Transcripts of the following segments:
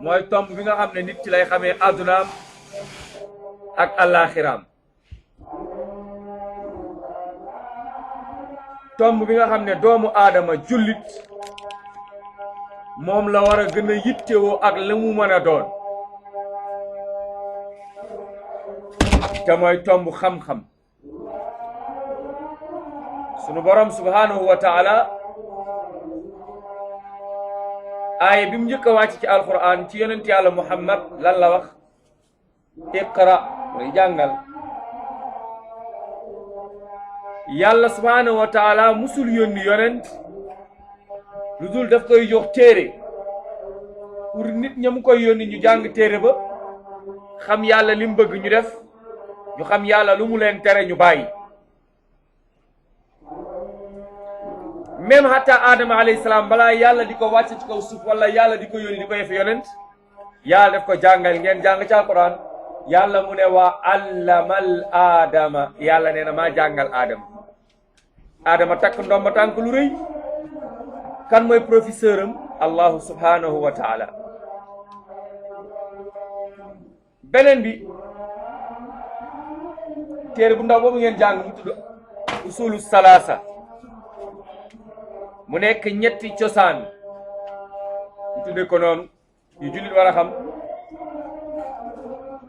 mooy tomb bi nga xam ne nit ci lay xamee àddunaam ak àllaaxiraam tomb bi nga xam ne doomu aadama jullit moom la war a gën a yittewoo ak la mu mën a doon te mooy tomb xam-xam sunu borom subhanahu wa taala aaya bi mu njëkk a wàcc ci alquran ci yonent yàlla muhammad lan la wax iqra mooy jàngal yàlla subhanahu wa taala musul yónni yonent lu dul daf koy jox téere pour nit ña mu koy yónni ñu jàng téere ba xam yàlla li mu bëgg ñu def ñu xam yàlla lu mu leen tere ñu bàyyi même hatta Adama alayhi salaam balaa yàlla di ko wàcce ci kaw suuf wala yàlla di ko yónni di ko def yonent yàlla def ko jàngal ngeen jàng ci alquran yàlla mu ne waa allamal aadama yàlla nee na maa jàngal aadama aadama takk ndomba tànk lu rëy kan mooy professeur am allahu subhanahu wa taala beneen bi téere bu ndaw boobu ngeen jàng mu tudd usulu salaasa mu nekk ñetti cosaan ñu tudde ko noonu yu jullit war a xam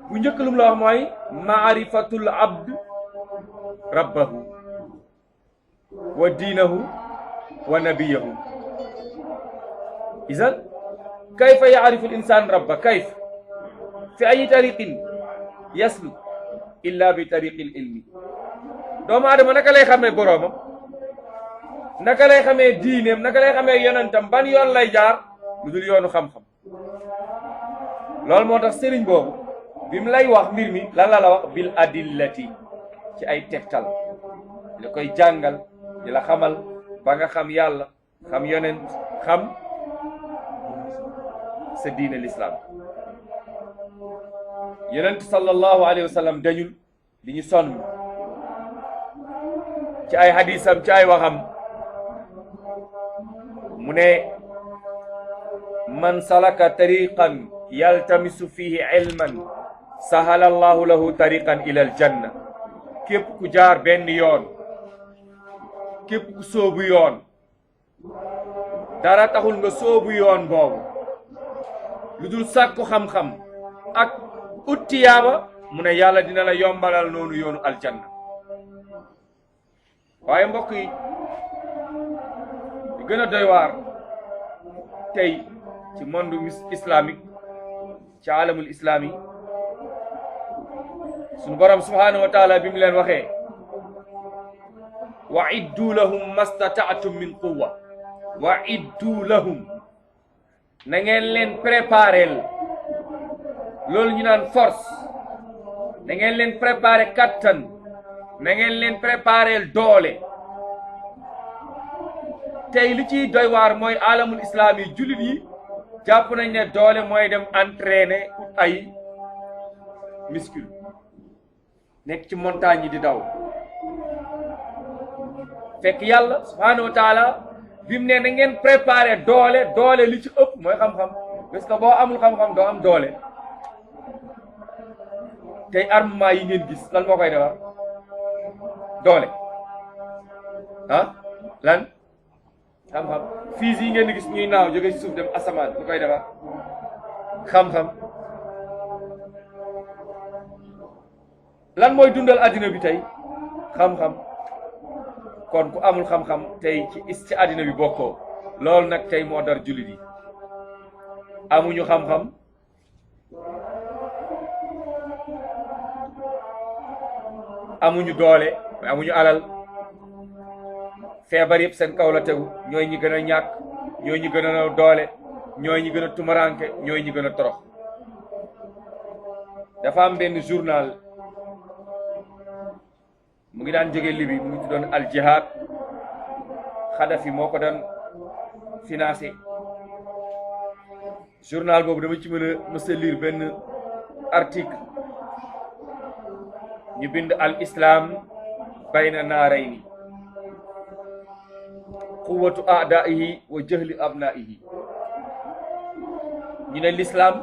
bu njëkk lu mu la wax mooy maarifatul abd rabbahu wa diinahu wa nabiyahu idan kayfa yaarifu l insan rabba kayf fi ay tariqin yasluk illa bi tariqil ilmi doomu aadama naka lay xamee boroomam naka lay xamee diineem naka lay xamee yonentam ban yoon lay jaar lu dul yoonu xam-xam loolu moo tax sëriñ boobu bi mu lay wax mbir mi lan la wax bil adillati ci ay tegtal la koy jàngal di la xamal ba nga xam yàlla xam yonent xam sa diine l'islam yonent sallallahu alayhi wa sallam dañul di ñu sonn ci ay hadisam ci ay waxam mu ne man salaka tariqan yaltamisu fihi ilman sahala allahu lahu tariqan ila aljanna képp ku jaar benn yoon képp ku sóobu yoon dara taxul nga sóobu yoon boobu lu dul sàkku xam-xam ak uttiyaaba mu ne yàlla dina la yombalal noonu yoonu aljanna waaye mbokk yi di gën a doy waar tey ci monde islamique ci alamul islami sunu borom subhanahu wa taala bi mu leen waxee wa iddu lahum mastata'tum min quwwa wa iddu lahum na ngeen leen préparer loolu ñu naan force na ngeen leen préparer kattan na ngeen leen préparer doole tey li ciy doy waar mooy alamul islam yi jullit yi jàpp nañ ne doole mooy dem entraîner ay muscle nekk ci montagne yi di daw fekk yàlla subhanahu wa taala bi mu ne na ngeen préparer doole li ci ëpp mooy xam-xam parce que boo amul xam-xam doo am doole tey armement yi ngeen gis lan moo koy defar doole ah lan xam-xam fii yi ngeen di gis ñuy naaw jóge ci suuf dem asamaan lu koy defar xam-xam lan mooy dundal addina bi tey xam-xam kon ku amul xam-xam tey ci addina bi bokkoo loolu nag tey moo dar jullit yi amuñu xam-xam amuñu doole amuñu alal feebar yëpp seen kaw la tegu ñooy ñi gën a ñàkk ñooy ñi gën a doole ñooy ñi gën a tumaranke ñooy ñi gën a torox dafa am benn journal mu ngi daan jóge Libi mu ngi tuddoon Al Jihad Kadhafi moo ko doon financé journal boobu dama ci mës a lire benn article ñu bind al islam bayna naarayni quwwatu a'daa'ihi wa jahli abnaa'ihi ñu ne l'islam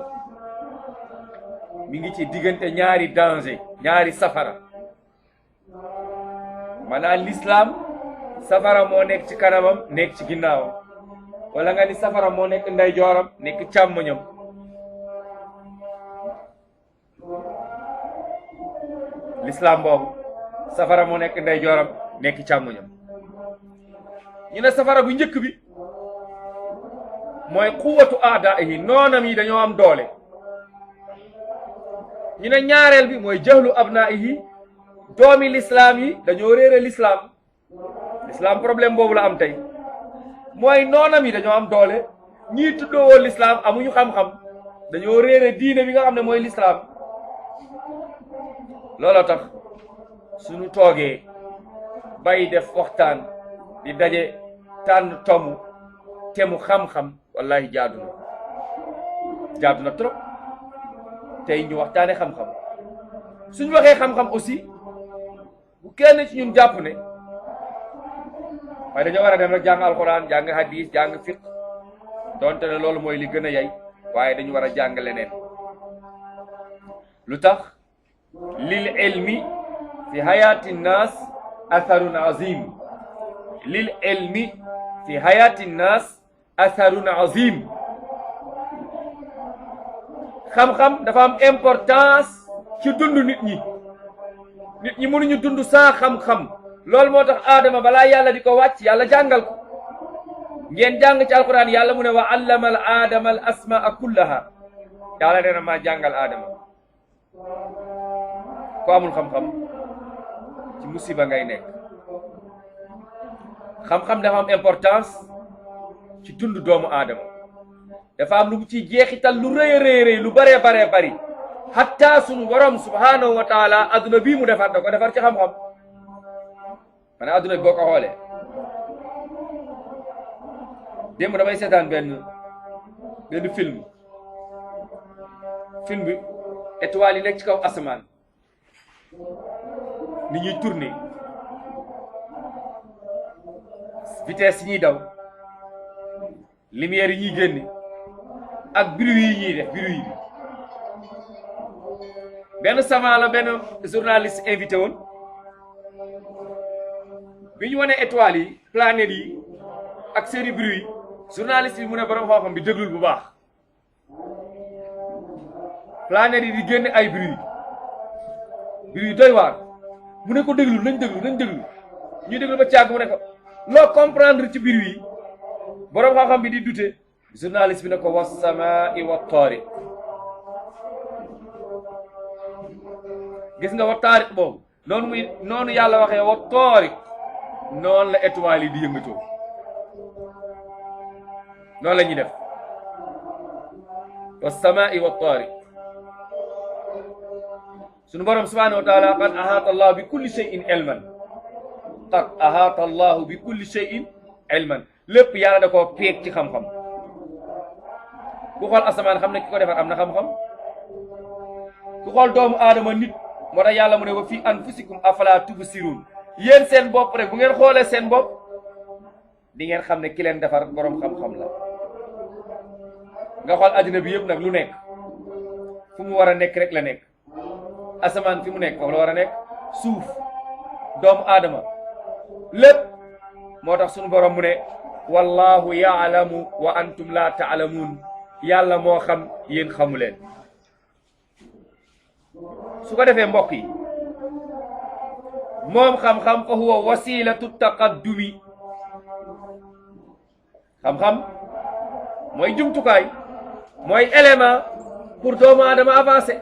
mi ngi ci diggante ñaari danger, ñaari safara. maanaam l'islam safara moo nekk ci kanamam nekk ci ginnaawam, wala nga ni safara moo nekk ndeyjooram nekk càmmoñam. l'islam boobu safara moo nekk ndeyjooram nekk càmmoñam. ñu ne safara bu njëkk bi mooy quwwatu aadaihi, noonam yi dañoo am doole. ñu ne ñaareel bi mooy jahlu abnaihi, doomi l'islam yi dañoo réere l'islam. l'islam problème boobu la am tey, mooy noonam yi dañoo am doole, ñii tuddoo woon l'islam amuñu xam-xam, dañoo réere diine bi nga xam ne mooy l'islam. looloo tax suñu toogee bay def waxtaan di daje tànn tomb te mu xam-xam, wallahi jaadu na trop tey ñu waxtaane xam-xam. suñu waxee xam-xam aussi bu kenn ci ñun jàpp ne waaye dañoo war a dem rek jàng alxuraan, jàng hadis, jàng fiqh, donte ne loolu mooy li gën a yey, waaye dañu war a jàng leneen. lu tax? lil ilmi fi hayati nnaas atharun azim. lil ilmi fi hayati nnaas atharun azim. xam-xam dafa am importance ci dund nit ñi. nit ñi mënuñu dund sans xam-xam. loolu moo tax Adama balaa yàlla di ko wàcc yàlla jàngal ko. ngeen jàng ci alquran yàlla mu ne wa allama al aadama al asmaa kullaha. yàlla nee na maa jàngal Adama. ko amul xam-xam ci musiba ngay nekk. xam-xam dafa am importance ci dund doomu aadama. dafa am lu mu ciy jeexital lu rëy rëy lu baree bari. hatta sunu borom subhanahu wa taala adduna bii mu defar da ko defar ci xam-xam. maanaam adduna bi boo ko xoolee démb damay seetaan benn film bi étoiles yi nekk ci kaw asamaan ni ñuy tourner, vitesse yi ñuy daw, lumière yi ñuy génne ak bruit yi ñuy def. bruit bi benn savant la benn journaliste invité woon bi ñu wane étoiles yi, planètes yi ak série bruit yi. journaliste bi mu ne borom xam-xam bi déglul bu baax. planètes yi di génne ay bruit doy waar. mu ne ko déglu nañ déglu ñuy déglu ba càgg mu ne ko loo comprendre ci bruit yi. borom xam-xam bi di dute. journaliste bi ne ko was-samaa'i wat-taariq. gis nga wat-taariq boobu noonu yàlla waxee wat-taariq noonu la étoiles yi di yëngatoo, noonu la ñuy def. was-samaa'i wat-taariq. sunu borom subhanahu wa taala qad ahaata allahu bi kulli shay'in ilman. qad ahaata allahu bi kulli shay'in ilman. lépp yàlla da koo peeg ci xam-xam. ku xool asamaan xam ne ki ko defar am na xam-xam. ku xool doomu aadama nit moo tax yàlla mu ne wa fi anfusikum afala tubsirun. yéen seen bopp rek bu ngeen xoolee seen bopp di ngeen xam ne ki leen defar borom xam-xam la. nga xool addina bi yëpp nag lu nekk fu mu war a nekk rek la nekk. asamaan fi mu nekk foofu la war a nekk, suuf, doomu aadama, lépp. moo tax sunu borom mu ne wallahu yaalamu wa antum la taalamuun. yàlla moo xam yéen xamu leen. su ko defee mbokk yi, moom xam-xam fa huwa wasilatu taqaddumi. xam-xam mooy jumtukaay, mooy élément pour doomu aadama avancer.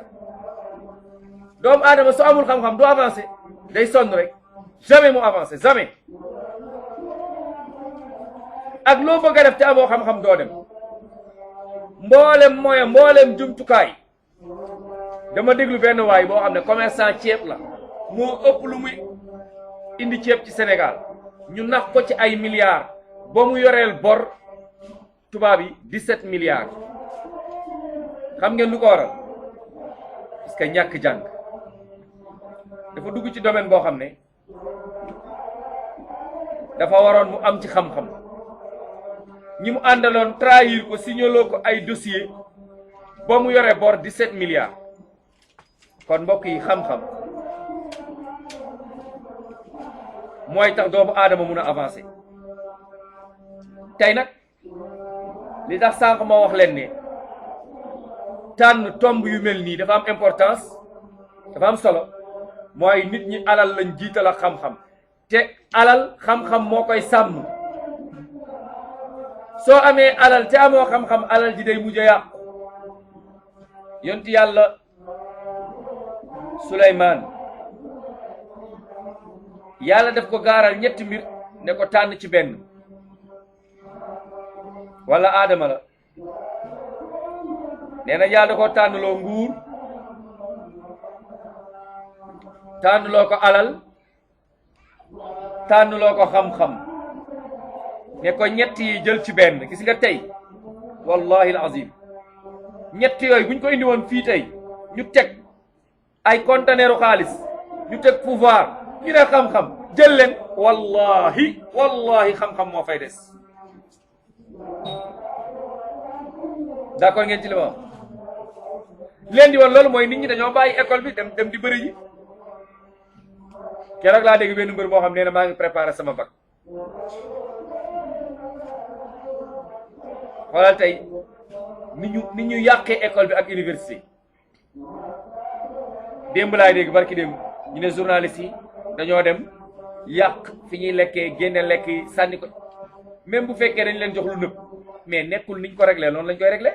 doomu aadama su amul xam-xam du avancer, day sonn rek, jamais mu avancer, jamais. ak loo bëgg a def te amoo xam-xam doo dem. mboolem jumtukaay. dama déglu benn waay boo xam ne commerçant ceeb la, moo ëpp lu muy indi ceeb ci Sénégal. ñu nax ko ci ay milliards ba mu yoreel bor tubaab yi 17 milliards. xam ngeen lu ko waral? parce que ñàkk jàng. dafa dugg ci domaine boo xam ne dafa waroon mu am ci xam-xam. ñi mu àndaloon trahir ko signaloo ko ay dossier ba mu yore bor 17 milliards kon mbokk yi xam-xam mooy tax doomu aadama mun a avancer tey nag li tax sànq ma wax leen ne tànn tomb yu mel nii dafa am importance dafa am solo mooy nit ñi alal lañ jiital ak xam-xam te alal xam-xam moo koy sàmm soo amee alal te amoo xam-xam alal ji day mujj a yàqu yonti yàlla Suleymaan yàlla def ko gaaral ñetti mbir ne ko tànn ci benn wala aadama la nee na yàlla da ko tànnloo nguur tànnloo ko alal tànnloo ko xam-xam ne ko ñett yi jël ci benn gis nga tey wallahi alazim ñett yooyu buñ ko indi woon fii tey ñu teg ay conteneeru xaalis ñu teg pouvoir ñu ne xam-xam jël leen wallahi xam-xam moo fay des d'accord ngeen ci li ma wax leen di woon loolu mooy nit ñi dañoo bàyyi école bi dem di bëri ji keroog laa dégg benn mbër boo xam nee na maa ngi préparé sama bac xoolal tey ni ñu yàqee école bi ak université démb laay dégg barki démb ñu ne journaliste yi dañoo dem yàq fi ñuy lekkee génne lekk yi sànni ko même bu fekkee dañ leen jox lu nëb mais nekkul niñ ko réglé noonu lañ koy réglé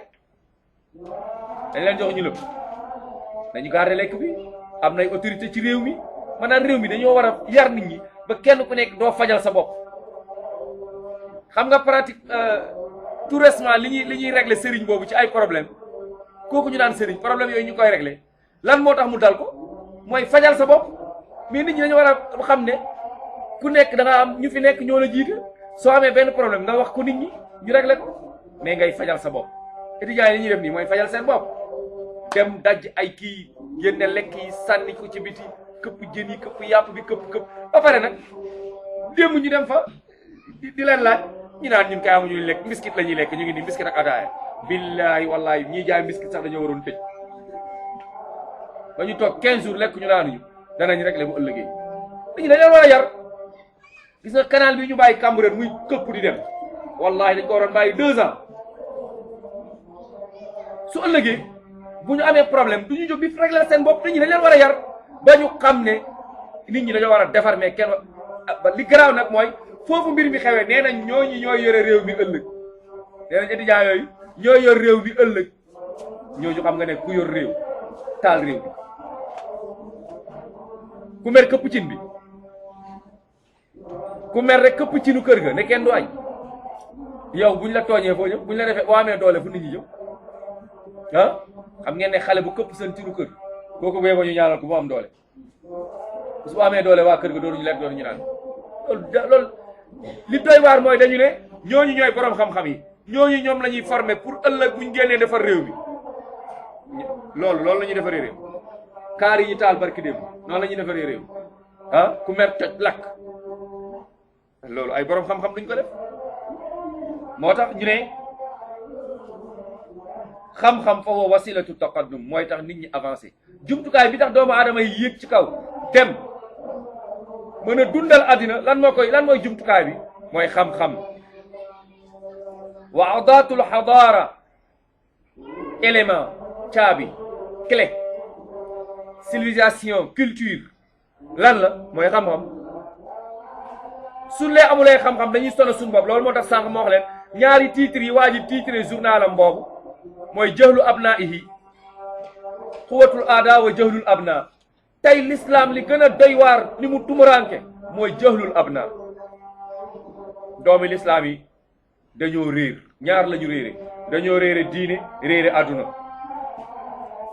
dañ leen jox ñu nëb dañu garder lekk bi am nay autorité ci réew mi maanaam réew mi dañoo war a yar nit ñi ba kenn ku nekk doo fajal sa bopp xam nga pratique tout récemment li ñuy régler sëriñ boobu ci ay problème kooku ñu naan sëriñ problème yooyu ñu koy régler lan moo tax mu dal ko mooy fajal sa bopp mais nit ñi dañu war a xam ne ku nekk da nga am ñu fi nekk ñoo la jiite soo amee benn problème nga wax ko nit ñi ñu régler ko mais ngay fajal sa bopp étudiants yi li ñuy def nii mooy fajal seen bopp dem daj ay kii génne lekk yi sànni ko ci biti këpp jën yi këpp yàpp bi këpp ba pare nag démb ñu dem fa di leen laaj ñu naan ñun kay amuñu lekk mbiskit la ñuy lekk ñu ngi nii mbiskit ak ataaya billahi wallahi ñiy jaay mbiskit sax dañoo waroon tëj ba ñu toog 15 jours lekk ñu naanuñu danañ régler bu ëllëgee dañu dañoo war a yar gis nga canal bi ñu bàyyi Cambérène muy këpp di dem wallahi dañ ko waroon bàyyi 2 ans su ëllëgee bu ñu amee problème du ñu jóg di régler seen bopp dañu dañ leen war a yar ba ñu xam ne nit ñi dañoo war a defar mais kenn ba li garaaw nag mooy foofu mbir mi xewee nee nañ ñooñu ñooy yore réew mi ëllëg nee nañ étudiants yooyu ñooy yor réew mi ëllëg ñooñu xam nga ne ku yor réew taal réew bi ku mer këpp cin bi ku mer rek këpp cinu kër ga ne kenn du añ yow buñ la tooñee foo jëm buñ la defee boo amee doole fu nit ñi jëm ah xam ngeen ne xale bu këpp seen cinu kër kooku bee ba ñu ñaanal ko mu am doole su amee doole waa kër ga doonuñu lekk doonuñu naan loolu li doy waar mooy dañu ne ñooñu ñooy borom xam-xam yi ñooñu ñoom la ñuy former pour ëllëg buñ génnee defar réew mi loolu la ñuy defaree réew kaar yi ñu taal barki démb noonu la ñuy defaree réew ah ku mer toj lakk loolu ay borom xam-xam duñ ko def moo tax ñu ne xam-xam fa huwa wasilatu taqaddum mooy tax nit ñi avancé jumtukaay bi tax doomu aadama yi yéeg ci kaw dem mën a dundal àddina lan mooy jumtukaay bi mooy xam-xam wa adaatul xadaara élément caabi clé civilisation culture lan la mooy xam-xam su lee amulee xam-xam dañuy sono suñu bopp loolu moo tax sànq moo wax leen ñaari titres yi waa ji titre journalam boobu mooy jëhlu abnaihi xuwatul aada wa jëhlul abna tey l'islam li gën a doy waar li mu tumuranke mooy jëhlul abna doomi l'islam yi dañoo réer ñaar la ñu réere dañoo réere diine réere àdduna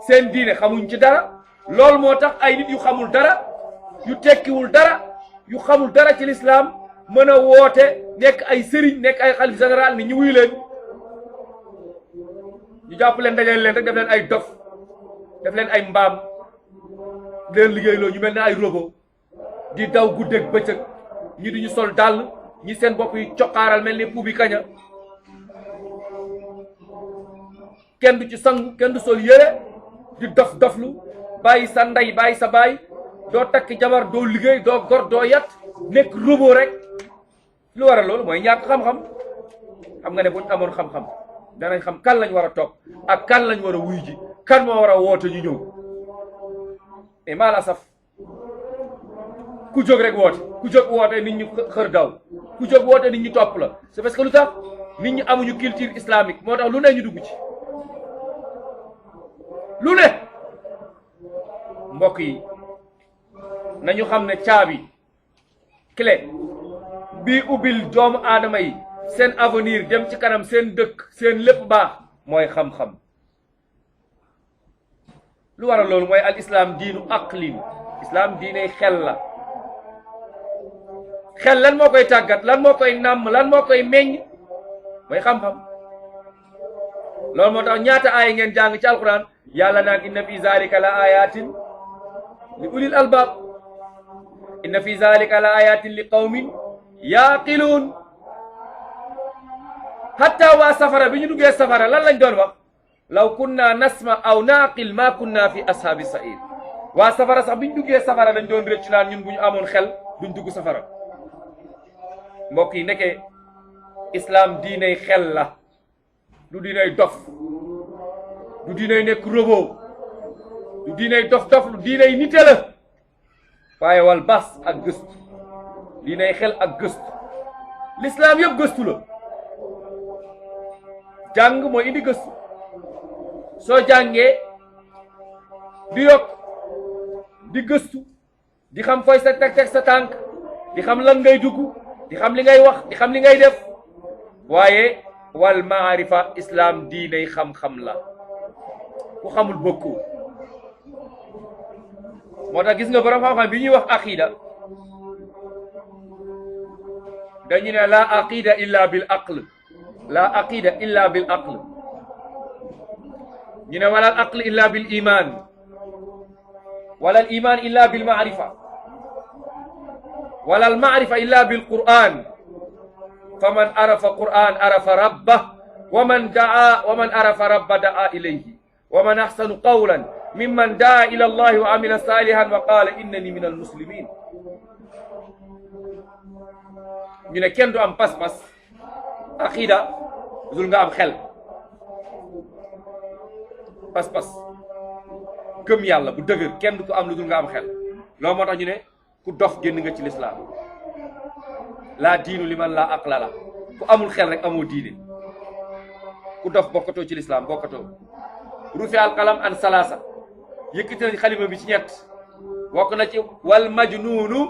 seen diine xamuñ ci dara loolu moo tax ay nit yu xamul dara yu tekkiwul dara yu xamul dara ci l'islam mën a woote nekk ay sëriñ nekk ay xalif général ni ñu wuyu leen ñu jàpp leen dajale leen rek def leen ay dof def leen ay mbaam leen liggéey loolu ñu mel ne ay robot di daw guddeeg bëccëg ñi duñu sol dàll ñi seen bopp yi coqaaral mel ni puubi kaña kenn du ci sangu kenn du sol yére di dof doflu bàyyi sa ndey bàyyi sa baay doo takk jabar doo liggéey doo gor doo yat nekk robot rek. lu waral loolu mooy ñàkk xam-xam. xam nga ne buñ amoon xam-xam danañ xam kan lañ war a topp ak kan lañ war a wuy ji kan moo war a woote ñu ñëw et maa la saf ku jóg rek woote ku jóg woote nit ñi xër daw ku jóg woote nit ñi topp la c'est parce que lu tax nit ñi amuñu culture islamique moo tax lu ne ñu dugg ci lu ne. mbokk yi nañu xam ne caabi clé bii ubbil doomu aadama yi seen avenir dem ci kanam seen dëkk seen lépp baax mooy xam-xam. lu waral loolu mooy al islam diinu aqlin islam diiney xel la. xel lan moo koy tàggat lan moo koy nàmm lan moo koy meññ mooy xam-xam. loolu moo tax ñaata aaya ngeen jàng ci alquran yàlla naan inna fi zalika la ayatin li ulil albab inna fi zalika la ayatin li qawmin yaqiluun. hatta waa safara bi ñu duggee safara lan lañ doon wax law kunna nasma aw naqil ma kunna fi ashaabi sa'ir. waa safara sax bi ñu duggee safara dañ doon rëccu naan ñun bu ñu amoon xel duñ dugg safara. mbokk yi nekkee islam diiney xel la du diiney dof du diiney nekk robot du diiney dof lu diiney nite la waaye wal bas ak gëstu diiney xel ak gëstu. l'islam yëpp gëstu la. jàng mooy indi gëstu soo jàngee di yokk di gëstu di xam fooy sa teg sa tànk di xam lan ngay dugg di xam li ngay wax di xam li ngay def. waaye wal maarifa islam diiney xam-xam la ku xamul bokku. moo tax gis nga borom xam-xam bi ñuy wax aqida dañu ne la aqida illa bil aql la aqida illa bil aql. ñu ne wala al aql illa bil iman wala al iman illa bil maarifa wala al maarifa illa bil quran. faman arafa quran arafa rabbah wa man arafa rabba daa ilayhi wa man ahsanu qawlan mimman daa ila allahi wa amila salihan wa qala innani min al muslimin. ñu ne kenn du am pas-pas aqida dul nga am xel. pas-pas gëm yàlla bu dëgër kenn du ko am lu dul nga am xel. loolu moo tax ñu ne ku dof génn nga ci lislaam. laa diinu li man laa aqla la ku amul xel rek amoo diine ku dof bokkatoo ci lislaam bokkatoo. rufi alqalam an salaasa yëkkati nañ xalima bi ci ñett bokk na ci wal majnuunu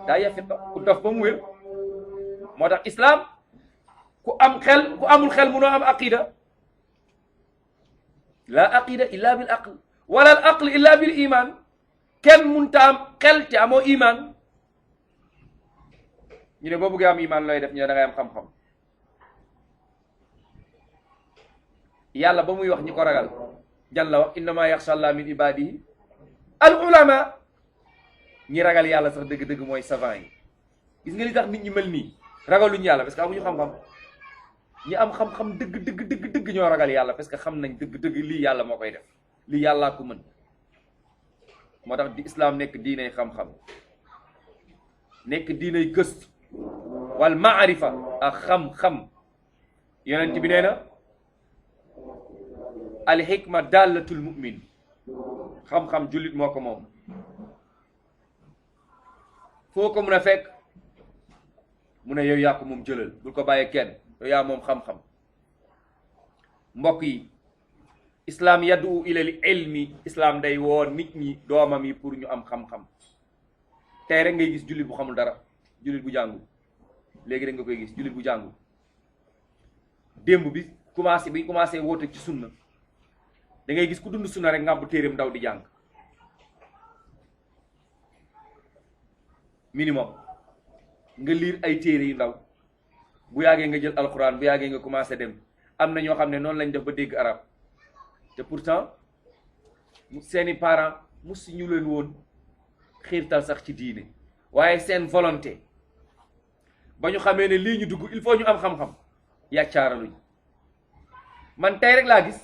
daa yafiqa ku dof ba mu wér. moo tax islam ku am xel ku amul xel munoo am aqida. la aqida illa bil aql wala al aql illa bil iman. kenn munta am xel te amoo iman. ñu ne boo bëggee am iman looy def ñu ne da ngay am xam-xam. yàlla ba muy wax ñi ko ragal jan la wax innama yaxsha allah min ibadihi al ulama. ñi ragal yàlla sax dëgg-dëgg mooy savant yi. gis nga li tax nit ñi mel nii ragaluñu yàlla parce que amuñu xam-xam. ñi am xam-xam dëgg ñoo ragal yàlla parce que xam nañ dëgg lii yàlla moo koy def lii yàllaa ko mën. moo tax di islam nekk diinay xam-xam nekk diinay gëstu wal maarifa ak xam-xam. yonent bi nee na al hikma dallatul mu'min. xam-xam jullit moo ko moom. foo ko mun a fekk mu ne yow yaa ko moom jëlal bul ko bàyyee kenn yow yaa moom xam-xam. mbokk yi islam yaddu ilal ilmi islam day woo nit ñi doomam yi pour ñu am xam-xam. tey rek ngay gis jullit bu xamul dara jullit bu jàngul léegi rek nga koy gis jullit bu jàngul. démb bi commencé woote ci sunna da ngay gis ku dund sunna rek ngàmbu téeréem ndaw di jàng minimum nga liir ay téere yu ndaw bu yàggee nga jël alxuraan bu yàggee nga commencé dem. am na ñoo xam ne noonu lañ def ba dégg arab te pourtant seeni parents musu ñu leen woon xiirtal sax ci diine waaye seen volonté ba ñu xamee ne lii ñu dugg il faut ñu am xam-xam yàccaaraluñ. man tey rek laa gis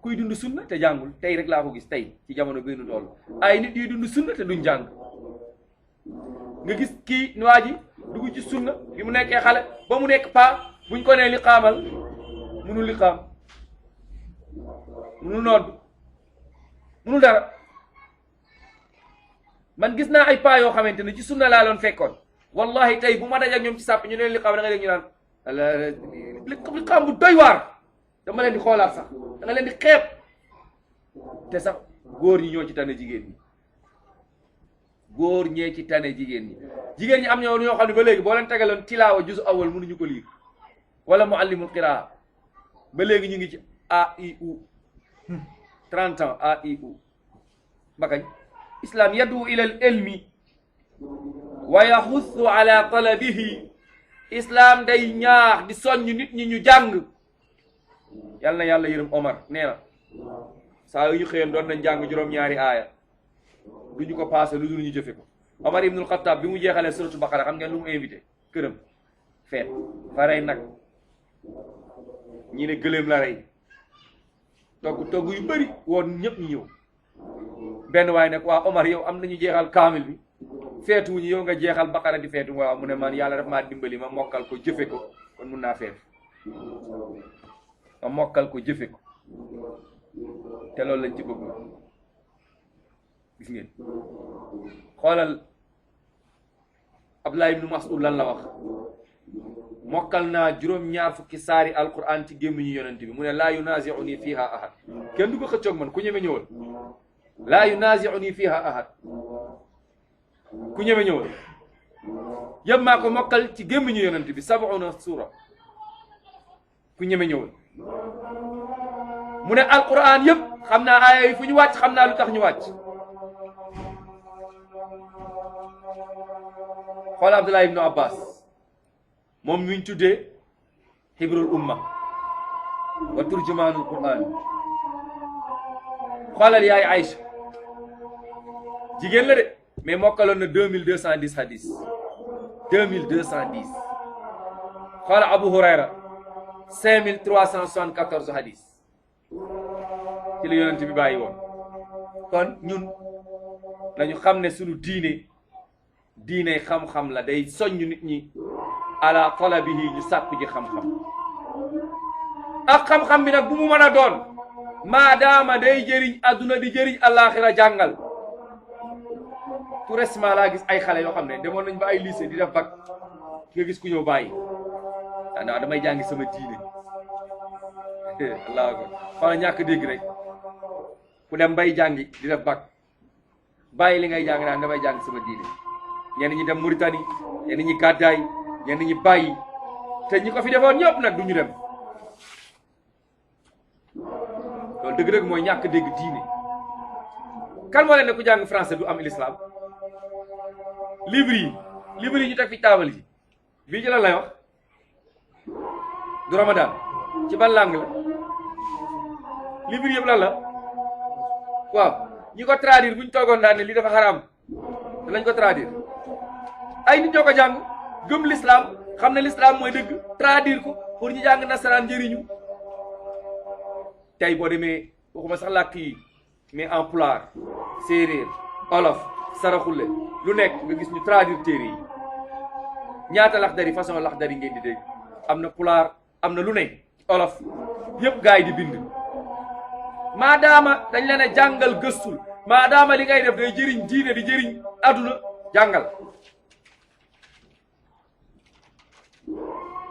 kuy dund sunna te jàngul tey rek laa ko gis tey ci jamono bii nu toll ay nit yuy dund sunna te duñ jàng nga gis kii waa ji dugg ci sunna bi mu nekkee xale ba mu nekk paa buñ ko nee li xaamal munul li xaam munul nodd munul dara. man gis naa ay paa yoo xamante ne ci sunna laa loon fekkoon wallahi tey bu ma daj ak ñoom ci sàpp ñu leen li xaam da nga dégg ñu naan li xaam bu doy waar dama leen di xoolaat sax da nga leen di xeeb te sax góor ñi ñoo ci tane jigéen ñi góor ñee ci tane jigéen ñi am ñoo xam ne ba léegi boo leen tegaloon tilaawa juzu awal mënuñu ko liir wala muallimul qiraa ba léegi ñu ngi ci a i u 30 ans a i u bakañ islam yadu ila al ilmi wa yaxussu ala talabihi islam day ñaax di soññ nit ñi ñu jàng yal na yàlla yërëm Omar nee na saa yu ñu xëyoon doon nañ jàng juróom-ñaari aaya du ñu ko passé lu dul ñu jëfe ko Omar ibnul Xattaab bi mu jeexalee suratu Baqara xam ngeen lu mu invité këram feet fa rey nag ñi ne gëléem la rey togg yu bëri woon ñëpp ñu ñëw benn waaye nag waa Omar yow am nañu jeexal kaamil bi feetuwuñu yow nga jeexal Baqara di feetu waaw mu ne man yàlla daf maa dimbali ma mokkal ko jëfe ko kon mun naa feetu ma mokkal ko jëfe ko te loolu lañ ci bëgg gis ngeen xoolal Abdullah ibnu Mas'ud lan la wax mokkal naa juróom-ñaar fukki saari alquran ci gémmiñu yonent bi mu ne laa yunazi'uni fiha ahad kenn du ko xëccoog man ku ñeme ñëwal laa yunazi'uni fiha ahad ku ñeme ñëwal yëpp maa ko mokkal ci gémmiñu yonent bi 70 suura ku ñeme ñëwal mu ne alquran yëpp xam naa aaya yi fu ñu wàcc xam naa lu tax ñu wàcc xool Abdullah ibnu Abbas moom mi ñu tuddee hibrul umma wa turjumaanul quran xoolal yaay Aïcha jigéen la de mais mokkaloon na 2210 hadis 2210 xoolal Abu Hurayra 5374 hadis ci la yonent bi bàyyi woon kon ñun dañu xam ne sunu diine xam-xam la day soññ nit ñi ala talabihi ñu sàkku ji xam-xam ak xam-xam bi nag bu mu mën a doon maadaama day jëriñ adduna di jëriñ alaxira jàngal tout récemment laa gis ay xale yoo xam ne demoon nañ ba ay lycée di def bac nga gis ku ñëw bàyyi naa damay jàngi sama diine allah akbar xoola ñàkk dégg rek ku dem bay jàngi di def bac bàyyi li ngay jàng naan damay jàng sama diine ñenn ñi dem Mauritanie ñenn ñi gàddaay ñenn ñi bàyyi te ñi ko fi defoon ñëpp nag du ñu dem loolu dëgg-dëgg mooy ñàkk dégg diine kan moo leen ne ku jàng français du am l'islam livre yi ñu teg fi taabal ji bii ci lan lay wax du Ramadan ci ban langue la livre yëpp lan la waaw ñi ko traduire bu ñu toogoon daan ne lii dafa xaraam danañ ko traduire ay nit ñoo ko jàng gëm l'islam xam ne l'islam mooy dëgg traduire ko pour ñu jàng nasaraan njëriñu tey boo demee waxuma sax làkk yi mais en pulaar séeréer olof saraxule lu nekk nga gis ñu traduire téere yi ñaata laxdari façon laxdari ngeen di dégg am na pulaar am na lu ne olof yëpp gars yi di bind maadaama dañ leen a jàngal gëstul maadaama li ngay def day jëriñ diine di jëriñ adduna jàngal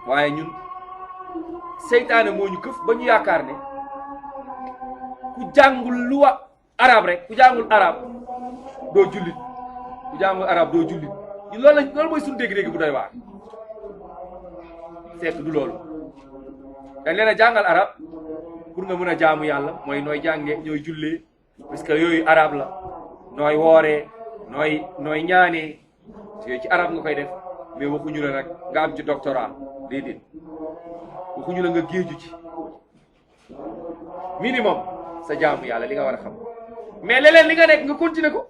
waaye ñun seytaane moo ñu këf ba ñu yaakaar ne ku jàngul luwa arab rek ku jàngul arab doo jullit ku jàngul arab doo jullit ñun loolu mooy suñu dégg-dégg bu doy waar fekk du loolu dañ leen a jàngal arab pour nga mën a jaamu yàlla mooy nooy jànge ñooy jullee parce que yooyu arab la nooy wooree nooy ñaanee yooyu ci arab nga koy def mais waxuñu la nag nga am ci doctorat déedéet waxuñu la nga géeju ci minimum sa jaamu yàlla li nga war a xam mais leneen li nga nekk nga continuer ko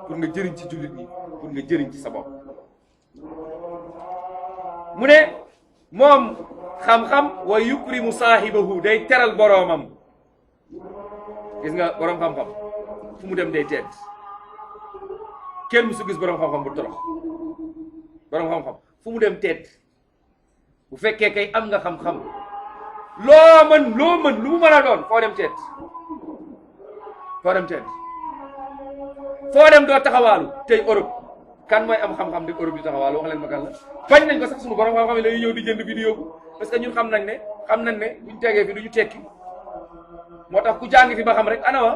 pour nga jëriñ ci jullit ñi pour nga jëriñ ci sa bopp mu ne moom xam-xam wa yukrimu saahibahu day teral boroomam gis nga borom xam-xam fu mu dem day tedd kenn musu gis borom xam-xam bu torox borom xam-xam fu mu dem tedd bu fekkee kay am nga xam-xam loo mën lu mu mën a doon foo dem tedd foo dem doo taxawaalu tey Europe kan mooy am xam-xam di Europe di taxawaalu wax leen ma kan la bañ nañ ko sax suñu borom xam-xam yi lay ñëw di jënd bi di yóbbu parce que ñun xam nañ ne buñ tegee fi duñu tekki moo tax ku jàngi fi ba xam rek ana wa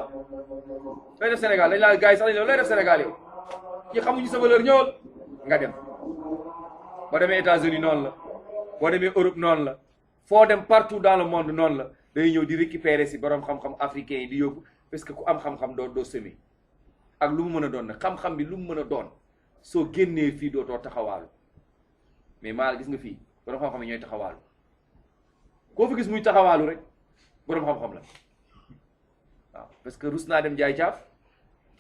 looy def Sénégal dañ laa gars yi sax dañ looy def Sénégal yow ñi xamuñu sa valeur ñëwal nga dem boo demee États-Unis noonu la boo demee Europe noonu la foo dem partout dans le monde noonu la day ñëw di récupérer si borom xam-xam africain yi di yóbbu parce que ku am xam-xam doo semi ak lu mu mën a doon nag xam-xam bi lu mu mën a doon soo génnee fii dootoo taxawaalu mais maa gis nga fii borom xam-xam yi ñooy taxawaalu koo fi gis muy taxawaalu rek borom xam-xam la waaw parce que rus naa dem jaay caaf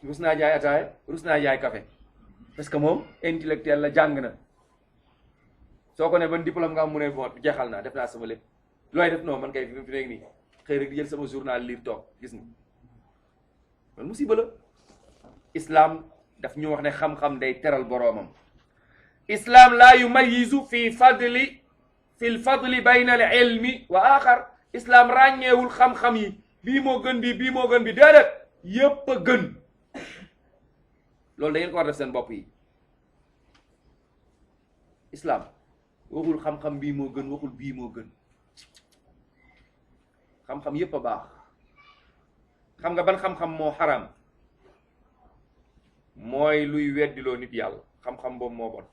rus naa jaay ataaya rus naa jaay café parce que moom intellectuel la jàng na soo ko ne ban diplôme nga am mu ne bon jeexal naa def naa sama lépp looy def non man kay fi nekk nii xëy rek di jël sama journal lire toog gis nga man musiba la islam daf ñu wax ne xam-xam day teral boroomam islam laa yumayizu fi l fadli bayna al ilmi wa axar islam ràññeewul xam-xam yi bii moo gën bii moo gën bi déedéet yépp a gën loolu da ngeen ko war def seen bopp yi islam waxul xam-xam bii moo gën waxul bii moo gën xam-xam yépp a baax xam nga ban xam-xam moo xaram mooy luy weddiloo nit yàlla xam-xam boobu moo bon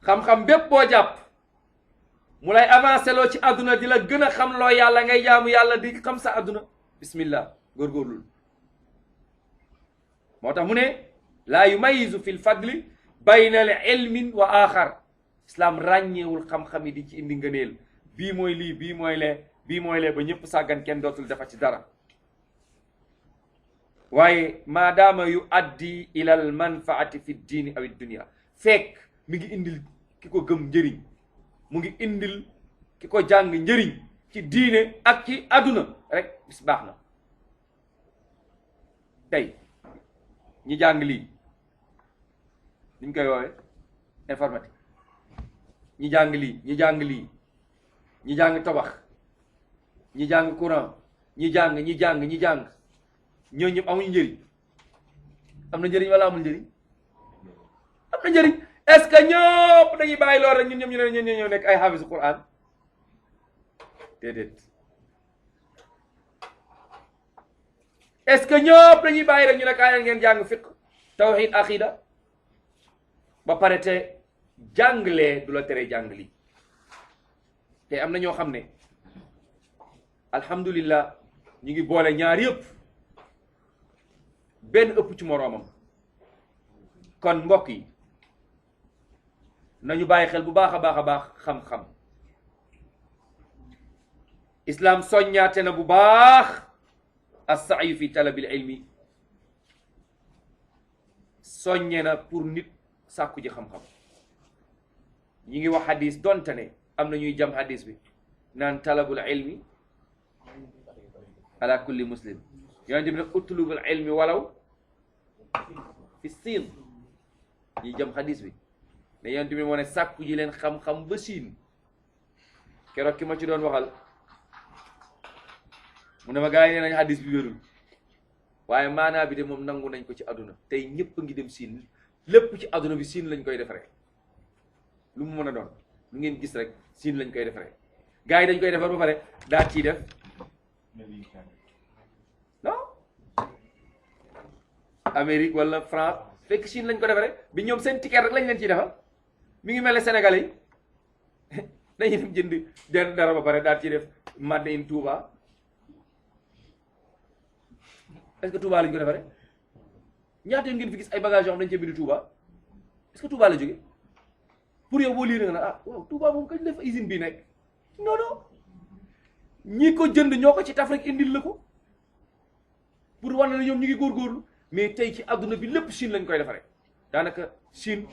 xam-xam bépp boo jàpp mu lay avancé loo ci àdduna di la gën a xam loo yàlla ngay jaamu yàlla di xam sa àdduna bismillah góorgóorlul moo tax mu ne laa yumayizu fi l fadli bayna al ilmin wa axar islam ràññeewul xam-xam yi di ci indi ngëneel bii mooy lii bii mooy lee ba ñëpp sàggan kenn dootul defa ci dara waaye maadaama yu addi ila al manfaati fi diini aw dunia fekk mi ngi indil ki ko gëm njëriñ mu ngi indil ki ko jàng njëriñ ci diine ak ci àdduna rek bis baax na tey ñi jàng lii niñ koy woowee informatique ñi jàng lii ñi jàng tabax ñi jàng courant ñi jàng ñooñu ñëpp amuñu njëriñ am na njëriñ wala amul njëriñ am na njëriñ est-ce que ñëpp dañuy bàyyi lool rek ñun ñoom ñu ñëw nekk ay hafizu Quran déedéet est-ce que ñëpp dañuy bàyyi rek ñu ne kaay ngeen jàng fiqh tawhid aqida ba pare te jànglee du la tere jàng lii te am na ñoo xam ne alhamdulillah ñu ngi boole ñaar yëpp benn ëpp ci moroomam kon mbokk yi nañu bàyyi xel bu baax a baax xam-xam islam soññaate na bu baax as-sa'yu fi talabil ilmi soññe na pour nit sàkku ji xam-xam ñi ngi wax hadis donte ne am na ñuy jam hadis bi naan talabul ilmi ala kulli muslim yonent bi nag utlubul ilmi walaw fi siin ñuy jam hadis bi ne yonent bi moo ne sàkku ji leen xam-xam ba siin keroog ki ma ci doon waxal mu ne ma gars yi nee nañ hadis bi wérul waaye maanaa bi de moom nangu nañ ko ci àdduna tey ñëpp a ngi dem siin lépp ci àdduna bi siin lañ koy defaree lu mu mën a doon lu ngeen gis rek siin lañ koy defaree gars yi dañ koy defar ba pare daa ciy def non Amérique wala France fekk Chine lañ ko defaree bi ñoom seen ticket rek lañ leen ciy defar mi ngi mel ne Sénégalais yi dañuy dem jënd den dara ba pare daal ciy def made in Touba est-ce que Touba lañ ko defaree ñaata yoon ngeen fi gis ay bagages yoo xam dañ cee bind Touba est-ce que Touba la jóge pour yow boo liiree nga ne ah waaw Touba moom kañ def usine bii nekk non non ñi ko jënd ñoo ko ci taf rek indil la ko pour wane ne ñoom ñu ngi góorgóorlu mais tey ci àdduna bi lépp Chine lañ koy defaree daanaka Chine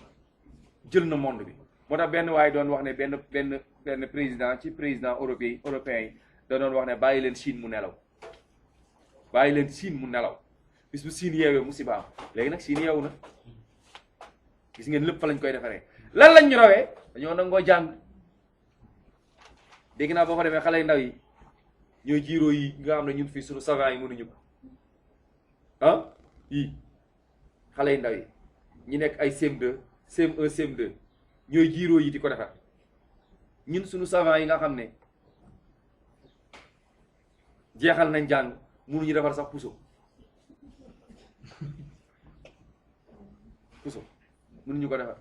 jël na monde bi moo tax benn waaye doon wax ne benn président ci président européen yi da doon wax ne bàyyi leen Chine mu nelaw bàyyi leen siin mu nelaw bis bu siin yeewee musiba am léegi nag siin yeewu na gis ngeen lépp fa lañ koy defaree lan lañ ñu rawee dañoo nangoo jàng dégg naa boo fa demee xale yu ndaw yi ñooy jiiroo yi nga xam ne ñun fii suñu savant yi mënuñu ko ah yii xale yu ndaw yi ñi nekk ay CM2 CM1 CM2 ñooy jiiroo yi di ko defar ñun suñu savant yi nga xam ne jeexal nañ jàng mënuñu defar sax puso mënuñu ko defar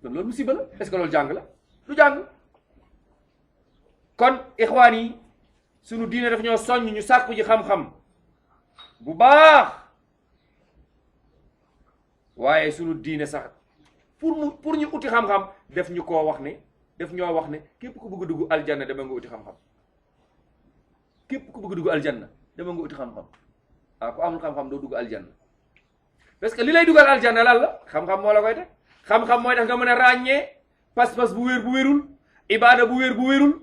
kon loolu musiba la est-ce que loolu jàng la du jàng kon ixwaan yi sunu diine daf ñoo soññ ñu sàkku ji xam-xam bu baax waaye sunu diine sax pour ñu uti xam-xam def ñu koo wax ne def ñoo wax ne képp ku bëgg dugg aljanna dama nga uti xam-xam képp ku bëgg dugg aljanna dama nga uti xam-xam ah ku amul xam-xam doo dugg aljanna parce que li lay dugal aljanna lan la xam-xam moo la koy teg xam-xam mooy tax nga mën a ràññee pas-pas bu wér bu wérul ibaada bu wér bu wérul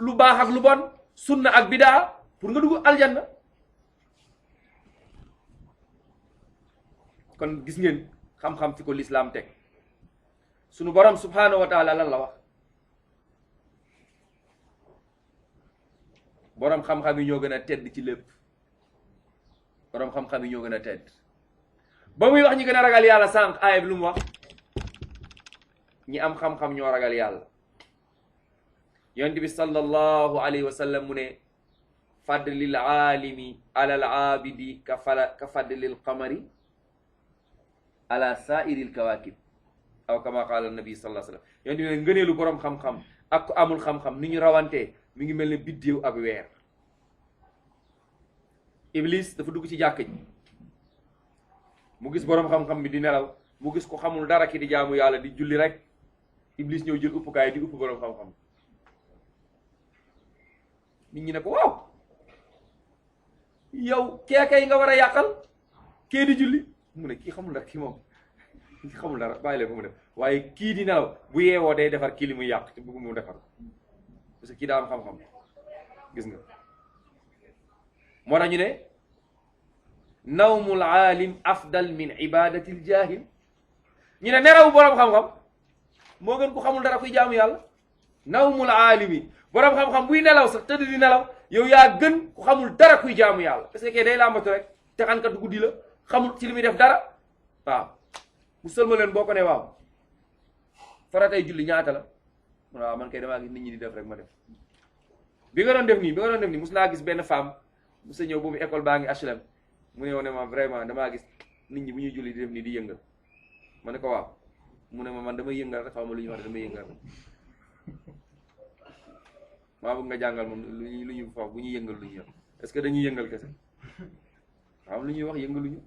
lu baax ak lu bon sunna ak bidaa pour nga dugg aljanna kon gis ngeen xam-xam fi ko lislaam teg sunu borom subhanahu wa taala lan la wax borom xam-xam yi ñoo gën a tedd ci lépp borom xam-xam yi ñoo gën a tedd ba muy wax ñi gën a ragal yàlla sànq aaya bi lu mu wax ñi am xam-xam ñoo ragal yàlla yonent bi sallallahu alayhi wa sallam mu ne fadlil aalimi alal aabidi ka fadlil qamari ala saairil kawakib aw kama qaala nabi sallallahu alayhi wa sallam yonent bi ne ngëneelu borom xam-xam ak ku amul xam-xam ni ñu rawantee mi ngi mel ne biddéew ak weer iblis dafa dugg ci jàkk ji mu gis borom xam-xam bi di nelaw mu gis ko xamul dara ki di jaamu yàlla di julli rek iblis ñëw jël uppukaay di upp borom xam-xam nit ñi ne ko waaw yow keekay nga war a yàqal kee di julli mu ne kii xamul dara kii moom kii xamul dara bàyyi leen ba mu def waaye kii di nelaw bu yeewoo day defar kii li muy yàq te bëgg mu defar parce que kii daa am xam-xam gis nga moo tax ñu ne nawmul aalim afdal min ibadatil jahil ñu ne neraw borom xam-xam moo gën ku xamul dara kuy jaamu yàlla nawmul aalimi borom xam-xam buy nelaw sax tëdd di nelaw yow yaa gën ku xamul dara kuy jaamu yàlla parce que kay day làmbatu rek te xankatu guddi la xamul ci li muy def dara waaw mu sëlma leen boo ko ne waaw faratay julli ñaata la mu ne waaw man kay damaa gis nit ñi di def rek ma def bi nga doon def nii mus naa gis benn femme musa ñëw boobu école baa ngi HLM mu ne woon ma vraiment damaa gis nit ñi bu ñuy julli di def nii di yëngal ma ne ko waaw mu ne ma man damay yëngal rek xaw ma lu ñuy wax damay yëngal rek maa bëgg nga jàngal moom lu ñuy foofu bu ñuy yëngal lu ñuy wax est-ce que dañuy yëngal kese waaw lu ñuy wax yëngaluñu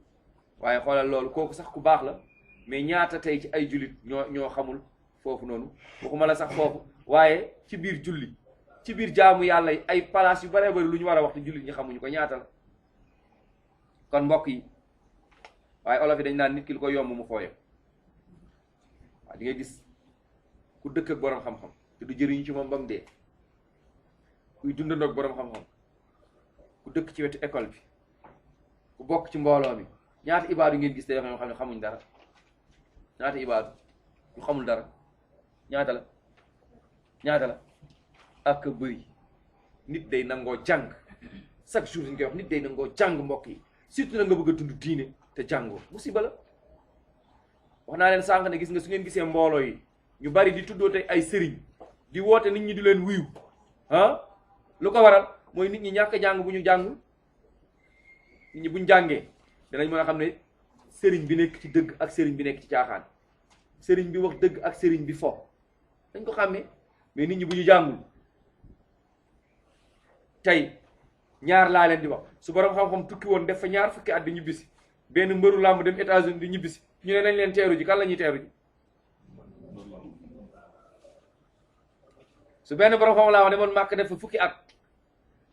waaye xoolal loolu kooku sax ku baax la mais ñaata tey ci ay jullit ñoo xamul foofu noonu waxuma la sax foofu waaye ci biir julli ci biir jaamu yàlla ay place yu bare bari lu ñu war a wax te jullit ñi xamuñu ko ñaata la kon mbokk yi waaye olof yi dañ naan nit ki lu ko yomb mu fooye waaw di nga gis ku dëkk ak borom xam-xam te du jëriñu ci moom ba mu dee kuy dundandoog borom xam-xam ku dëkk ci wetu école bi ku bokk ci mbooloo mi ñaata ibaadu ngeen gis te yoo xam ne xamuñ dara ñaata ibaadu ñu xamul dara ñaata la ak bëri nit day nangoo jàng chaque jour dañ koy wax nit day nangoo jàng mbokk yi surtout na nga bëgg a dund diine te jàngoo musiba la wax naa leen sànq ne gis nga su ngeen gisee mbooloo yi ñu bari di tuddoo tey ay sëriñ di woote nit ñi di leen wuyu ah lu ko waral mooy nit ñi ñàkk jàng bu ñu jàngul nit ñi buñ jàngee danañ mën a xam ne sëriñ bi nekk ci dëgg ak sëriñ bi nekk ci caaxaan sëriñ bi wax dëgg ak sëriñ bi fo dañ ko xàmmee mais nit ñi bu ñu jàngul tey ñaar laa leen di wax su borom xam-xam tukki woon def fa ñaar fukki at di ñibbisi benn mbëru làmb dem États-Unis di ñibbisi ñu ne nañ leen teeru ji kan la ñuy teeru ji su benn borom xam laa wax demoon Màkk def fa fukki at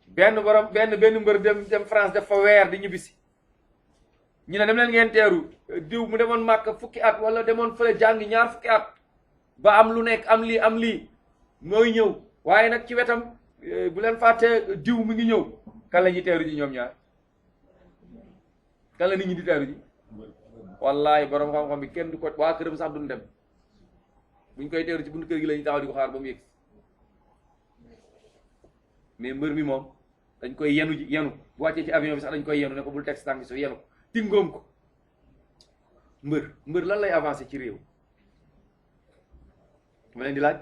benn mbër dem France def fa weer di ñibbisi ñu ne dem leen ngeen teeru diw mu demoon Màkk fukki at wala demoon fële jàngi ñaar fukki at ba am lu nekk am lii mooy ñëw waaye nag ci wetam bu leen fàtte diw mi ngi ñëw kan la ñuy teeru ji ñoom ñaar kan la nit ñi di teeru ji wallahi borom xam-xam bi kenn du ko waa këram sax duñ dem buñ koy teeru ci buntu kër gi la ñuy taxaw di ko xaar ba mu yegg mais mbër mi moom dañ koy yenu ji yenu bu wàccee ci avion bi sax dañ koy yenu ne ko bul teg si tànk so yenu ko tingoom ko mbër lan lay avancé ci réew ma leen di laaj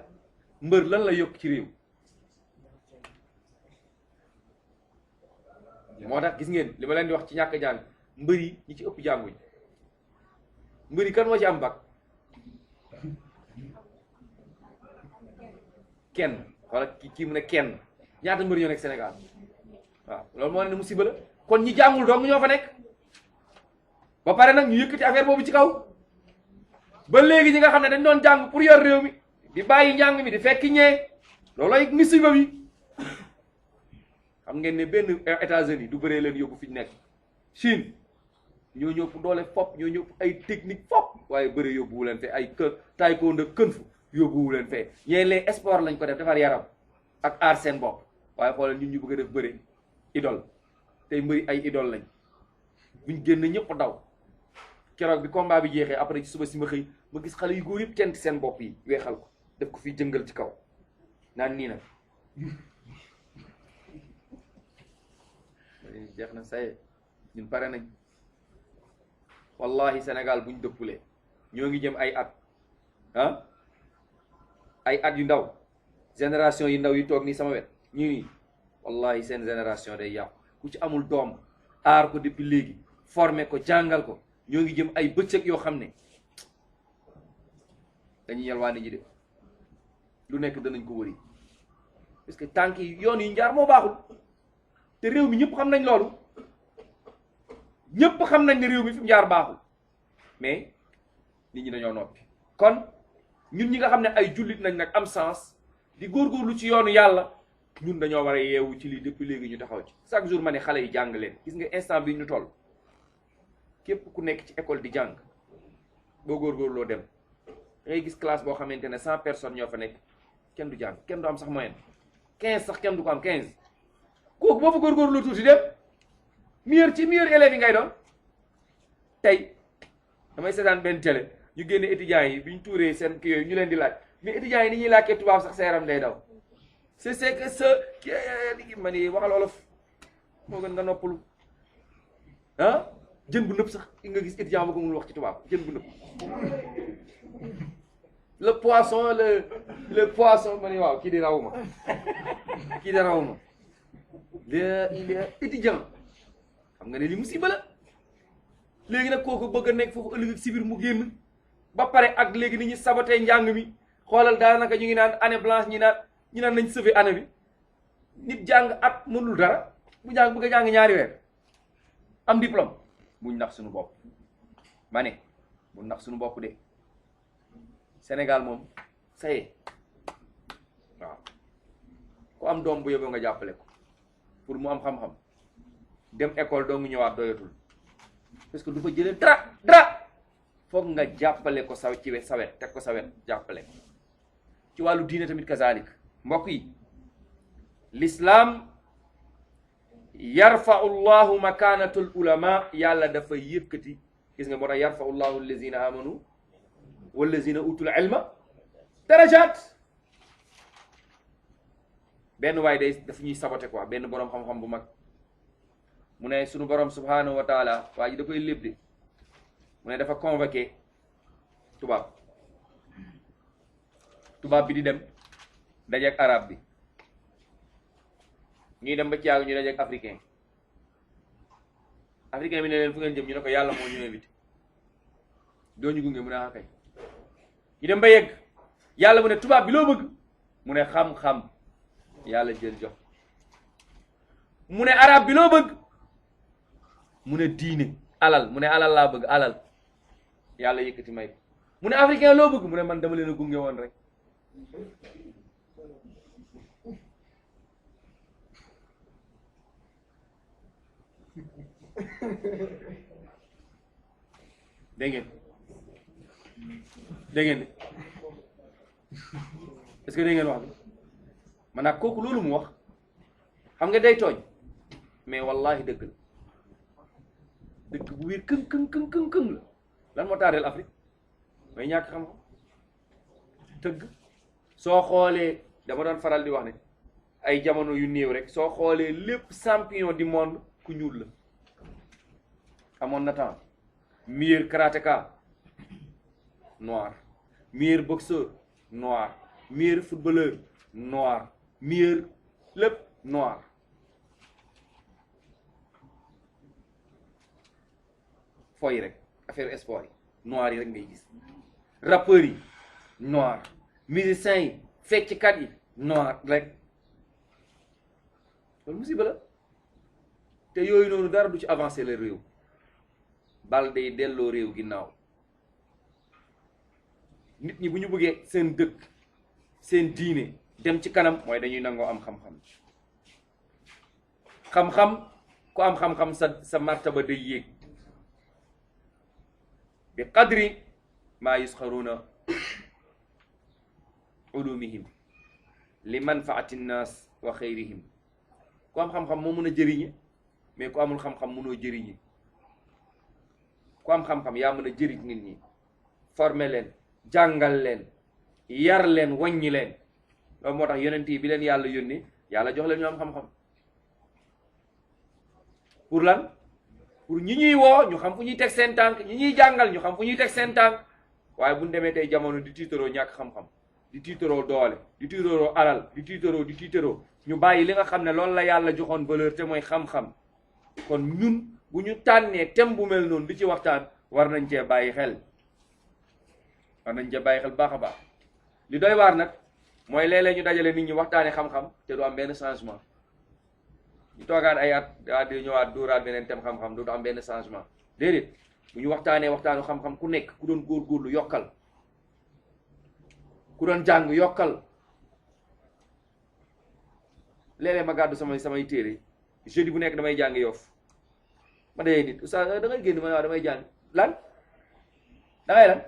mbër lan lay yokk ci réew moo tax gis ngeen li ma leen di wax ci ñàkk jàng mbër yi ñi ci ëpp jànguñ mbër yi kan moo ci am bac kenn wala kii mu ne kenn ñaata mbër ñoo nekk Sénégal waaw loolu moo ne musiba la kon ñi jàngul dong ñoo fa nekk ba pare nag ñu yëkkati affaire boobu ci kaw ba léegi ñi nga xam ne dañ doon jàng pour yor réew mi di bàyyi njàng mi di fekki ñee loolooy musiba bi xam ngeen ne benn États-Unis du bëree leen yóbbu fi ñu nekk Chine ñoo ñëpp doole fop ñoo ñëpp ay technique fop waaye bëre yóbbuwu leen fee ay kë taekwondo kën fu yóbbuwu leen fee ñee les sport lañ ko def defar yaram ak aar seen bopp waaye xoolal ñun ñu bëgg a def bëre idole tey mbëri ay idole lañ buñ génn ñëpp daw keroog bi combat bi jeexee après ci suba si ma xëy ma gis xale yu góor yëpp tent seen bopp yi weexal ko def ko fii jëngal ci kaw naan nii nag jeex na saye ñun pare nañ wallahi Sénégal buñ dëppulee ñoo ngi jëm ay at ay at yu ndaw génération yu ndaw yu toog nii sama wet ñii wallahi seen génération day yàqu ku ci amul doom aar ko depuis léegi formé ko jàngal ko ñoo ngi jëm ay bëccëg yoo xam ne dañuy yalwaani ji de lu nekk danañ ko wëri parce que tànk yi yoon yi njaar moo baaxul te réew mi ñëpp xam nañ loolu ñëpp xam nañ ne réew mi fi mu jaar baaxul mais nit ñi dañoo noppi kon ñun ñi nga xam ne ay jullit nañ nag am sens di góorgóorlu ci yoonu yàlla ñun dañoo war a yeewu ci lii depuis léegi ñu taxaw ci chaque jour ma ne xale yi jàng leen gis nga instant bi ñu toll képp ku nekk ci école di jàng boo góorgóorloo dem da ngay gis classe boo xamante ne 100 personnes ñoo fa nekk kenn du jàng kenn du am sax moyenne 15 sax kenn du ko am 15 kooku boo fa góorgóorloo tuuti dem meilleur élèves yi ngay doon tey damay seetaan benn télé ñu génne étudiants yi bi ñu tuuree seen kii yooyu ñu leen di laaj mais étudiants yi ni ñuy làkkee tubaab sax sa yaram day daw c'est que sa ma ni waxal wolof moo gën nga noppalu jën bu nëb sax nga gis étudiant ba ko mënul wax ci tubaab jën bu nëb le poisson ma ni waaw kii di rawuma il est étudiant xam nga ne li musiba la léegi nag kooku bëgg a nekk foofu ëllëg si biir mu génn ba pare ak léegi ni ñu saboté njàng mi xoolal daanaka ñu ngi naan année blanche ñi naan nañ sauver année bi nit jàng at mënul dara bu jàng bëgg a jàng ñaari weer am diplôme buñ nax suñu bopp ma ne buñ nax suñu bopp de Sénégal moom saye waaw ku am doom bu yóbboo nga jàppale ko pour mu am xam-xam dem école doo ngi ñëwaat doyatul parce que du fa jëlee dara foog nga jàppale ko sa ci sawet teg ko sawet jàppale ko ci wàllu diine tamit kazalik mbokk yi l'islam yarfa'u llahu makanatul ulama yàlla dafa yëkkati gis nga moo tax yarfa'u llahu allazina amanu wallazina utul ilma darajat benn waaye day dafa ñuy saboté quoi benn boroom xam-xam bu mag mu ne sunu borom subhanahu wa taala waa ji da koy léb de mu ne dafa convoqué tubaab bi di dem dajeek arab bi ñuy dem ba ci yàgg ñu dajeek africain bi ne leen fu ngeen jëm ñu ne ko yàlla moo ñu invité doo ñu gunge mu ne kay ñu dem ba yegg yàlla mu ne tubaab bi loo bëgg mu ne xam-xam yàlla jël jox mu ne arab bi loo bëgg mu ne diine alal mu ne alal laa bëgg alal yàlla yëkkati may ko mu ne africain loo bëgg mu ne man dama leen a gunge woon rek dégg ngeen de est-ce que dégg ngeen wax bi man nag kooku loolu mu wax xam nga day tooñ mais wallahi dëgg la dëgg bu wér këng la lan moo taareel Afrique mooy ñàkk xam-xam dëgg. soo xoolee dama doon faral di wax ne ay jamono yu néew rek soo xoolee lépp champion du monde ku ñuul la amoon na temps meilleur karatéka noir, meilleur boxeur noir, meilleur footballeur noir, meilleur lépp noir. fooy rek affaire sport yi noir yi rek ngay gis rappeurs yi noir, musiciens yi fecckat yi noir rek loolu musiba la te yooyu noonu dara du ci avancer le réew bal day delloo réew ginnaaw. nit ñi bu ñu bëggee seen dëkk seen diine dem ci kanam mooy dañuy nangoo am xam-xam xam-xam ku am xam-xam sa martaba day yéeg bi qadri maa yusxaruuna ulumihim li manfaati nnaas wa xayrihim. ku am xam-xam moo mën a jëriñe mais ku amul xam-xam mënoo jëriñe. ku am xam-xam yaa mën a jëriñ nit ñi former leen jàngal leen yar leen wàññi leen. loolu moo tax yonent yi bi leen yàlla yónni yàlla jox leen ñu am xam-xam pour lan pour ñi ñuy woo ñu xam fu ñuy teg seen tànk ñi ñuy jàngal ñu xam fu ñuy teg seen tànk. waaye bu ñu demee tey jamono di tiitaroo ñàkk xam-xam di tiitaroo doole di tiitaroo alal di tiitaroo ñu bàyyi li nga xam ne loolu la yàlla joxoon valeur te mooy xam-xam. kon ñun bu ñu tànnee thème bu mel noonu di ci waxtaan war nañ cee bàyyi xel baax a baax. li doy waar nag mooy léeg-léeg ñu dajale nit ñi waxtaane xam-xam te du am benn changement. ñu toogaat ay at daa di ñëwaat dóoraat beneen thème xam-xam du am benn changement déedéet. bu ñu waxtaanee waxtaanu xam-xam ku nekk ku doon góorgóorlu yokkal ku doon jàng yokkal. léeg-léeg ma gàddu samay téere jeudi bu nekk damay jàng Yoff ma dee nit oustaz da ngay génn ma ne waaw damay jàng lan dangay lan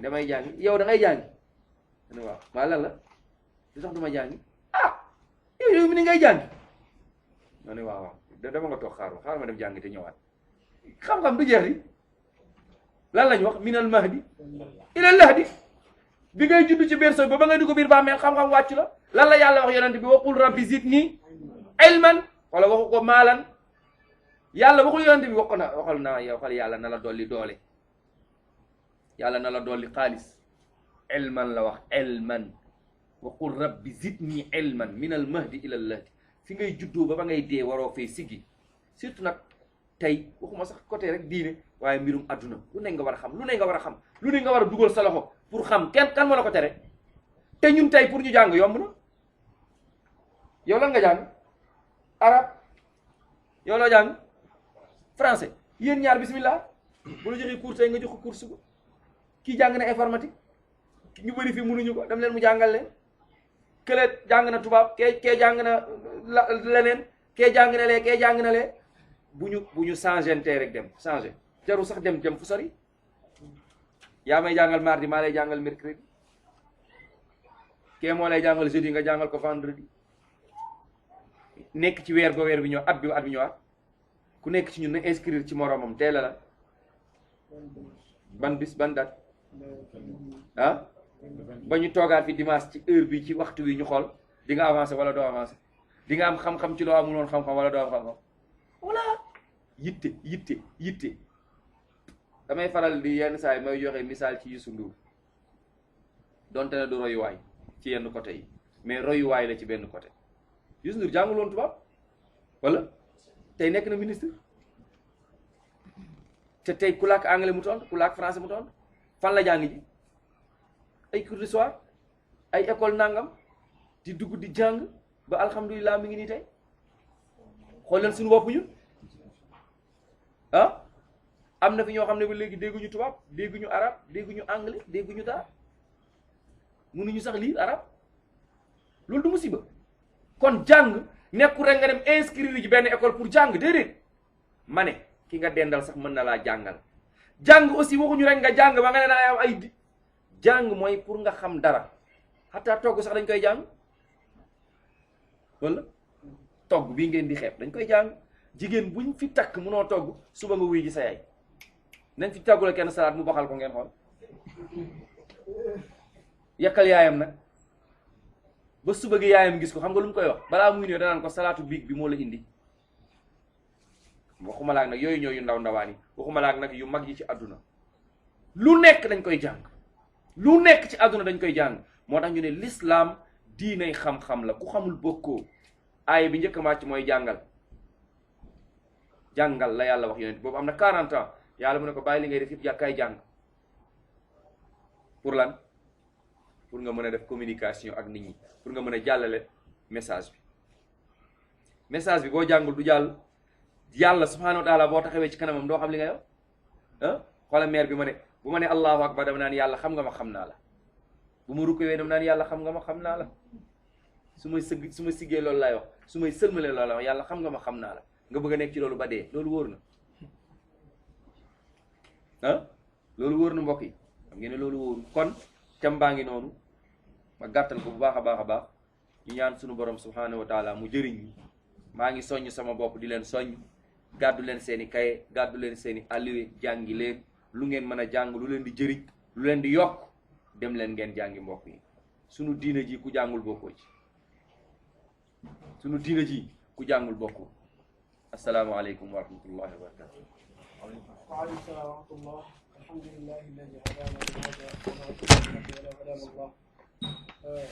damay jàng yow da ngay jàng ma ne waaw maa lan la lu tax duma jàng yow mi ni ngay jàng ma ne waaw dama nga toog xaar ma dem jàng te ñëwaat. xam-xam du jeex di lan lañ wax minal mahdi ilal lahdi bi ngay judd ci berceau ba ngay dugg biir bàmmeel xam-xam wàcc la. lan la yàlla wax yonent bi waqul rabbi zidni ilman wala waxu ko maalan. yàlla waxul yonent bi waxal yàlla na la dolli doole yàlla na la dolli xaalis ilman la wax ilman waqul rabbi zidni ilman minal mahdi ilal lahdi fi ngay juddoo ba ngay dee waroo fay siggi. surtout nag tey waxuma sax côté rek diine waaye mbirum adduna lu ne nga war a xam lu ne nga war a xam lu ne nga war a dugal sa loxo pour xam kan moo la ko tere. te ñun tey pour ñu jàng yomb na. yow lan nga jàng arabe yow loo jàng français yéen ñaar bismillah bu la joxee cours tey nga jox ko cours suba kii jàng na informatique ñu bëri fi mënuñu ko dem leen mu jàngal leen kële jàng na tubaab kee jàng na leneen kee jàng na lee kee jàng na lee bu ñu changé tey rek dem changé jarul sax dem fu sori. yaa may jàngal mardi maa lay jàngal mercredi kee moo lay jàngal jeudi nga jàngal ko vendredi. nekk ci weer ba weer bi ñëw at bi ñëwaat ku nekk ci ñun na inscrire ci moromam teel a la ban bis ban date ba ñu toogaat fi dimanche ci heure bi ci waxtu wi ñu xool di nga avancer wala doo avancer di nga am xam-xam ci loo amul woon xam-xam wala doo am xam-xam. voilà yitte damay faral di yenn saa yi may joxe misaal ci Youssou Ndour donte ne du royuwaay ci yenn côté yi mais royuwaay la ci benn côté. Youssou Ndour jàngul woon tubaab wala tey nekk na ministre te tey ku làkk anglais mu tontu ku làkk français mu tontu fan la jàng ji ay cours du soir ay école nangam di dugg di jàng ba alhamdulilah mi ngi nii tey xool leen suñu bopp ñun am na fi ñoo xam ne ba léegi dégguñu tubaab dégguñu arabe dégguñu anglais dégguñu dara mënuñu sax lire arabe loolu du musiba. kon jàng nekkul rek nga dem inscrire ji benn école pour jàng déedéet ma ne ki nga dendal sax mën na laa jàngal. jàng aussi waxuñu rek nga jàng ba nga ne naa am ay di jàng mooy pour nga xam dara xataa togg sax dañ koy jàng wala togg bii ngeen di xeeb dañ koy jàng. jigéen buñ fi takk munoo togg suba nga wuy ji sa yaay nañ fi tàggule kenn salaat mu baxal ko ngeen xool yàkkal yaayam nag ba suba gi yaayam gis ko xam nga lu mu koy wax balaa muy ñëw danaan ko salaatu biig bi moo la indi. waxuma laak nag yooyu ñoo yu ndaw ndawaan yi waxuma laak nag yu mag yi ci àdduna lu nekk dañ koy jàng lu nekk ci àdduna dañ koy jàng moo tax ñu ne l'islam diinay xam-xam la ku xamul bokkoo aaya bi njëkk a màcc mooy jàngal la yàlla wax yonent boobu am na 40 ans yàlla mu ne ko bàyyi li ngay def yëpp yàkkaay jàng pour lan pour nga mën a def communication ak nit ñi pour nga mën a jàllale message bi boo jàngul du jàll. yàlla subhanahu wa taala boo taxawee ci kanamam doo xam li nga yow xoola maire bi ma ne bu ma ne allahu akbar dama naan yàlla xam nga ma xam naa la bu ma rukkowee dama naan yàlla xam nga ma xam naa la su ma siggee loolu laay wax su may sëlmalee loolu laay wax yàlla xam nga ma xam naa la nga bëgg a nekk ci loolu ba dee loolu wóor na loolu wóor na mbokk yi xam ngeen ne loolu wóoru kon cam baa ngi noonu ma gàttal ko bu baax a baax ñu ñaan sunu borom subhanahu wa taala mu jëriñ ñi maa ngi soññ sama bopp di leen soññ gàddu leen seeni kaye gàddu leen seeni alluwe jàngi leen lu ngeen mën a jàng lu leen di jëriñ lu leen di yokk dem leen ngeen jàngi mbokk yi sunu diina ji ku jàngul bokkoo ci sunu diina ji ku jàngul bokkoo assalaamu aleykum wa rahmatullahi wa barakatuh. wa aleykum salaam wa rahmatullah. alhamdulillahi alladi hadana li hada wa ma kunna linahtadiya lawla an hadana Allah.